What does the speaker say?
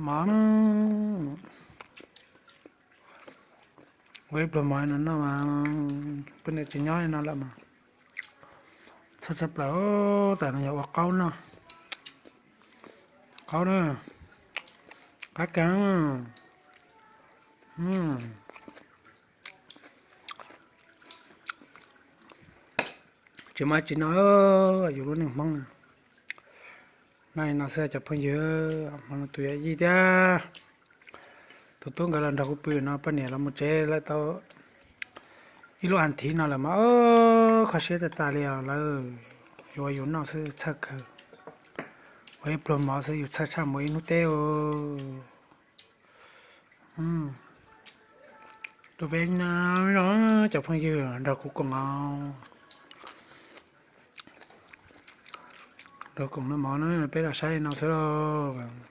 Mov, ua ib pluag mov no noj mas poj niam tsis nyob li no lawm mas. Txhawj tshaj plaws, tam no yog ua qaub noj. Qaub na, qab kawg. Tsis muaj tsis no, yus lub neej Hmoob no li no xwb cov phooj ywg, Hmoob tus yawm yij thiab tus tub nkawd los nrog kuv pw no, poj niam los mus tsev lawm tau ib lub as thiv no lawm mas, kho siab tag tas li os lawm. Yuav ua yus noj xwb txhawj kawg, ua ib pluag mov xwb yus txhawj tshaj mus ib hnub teb. Tus peb no, cov phooj ywg nrog kuv koom os, nrog koom noj mov na, peb los saib li no xwb lauj.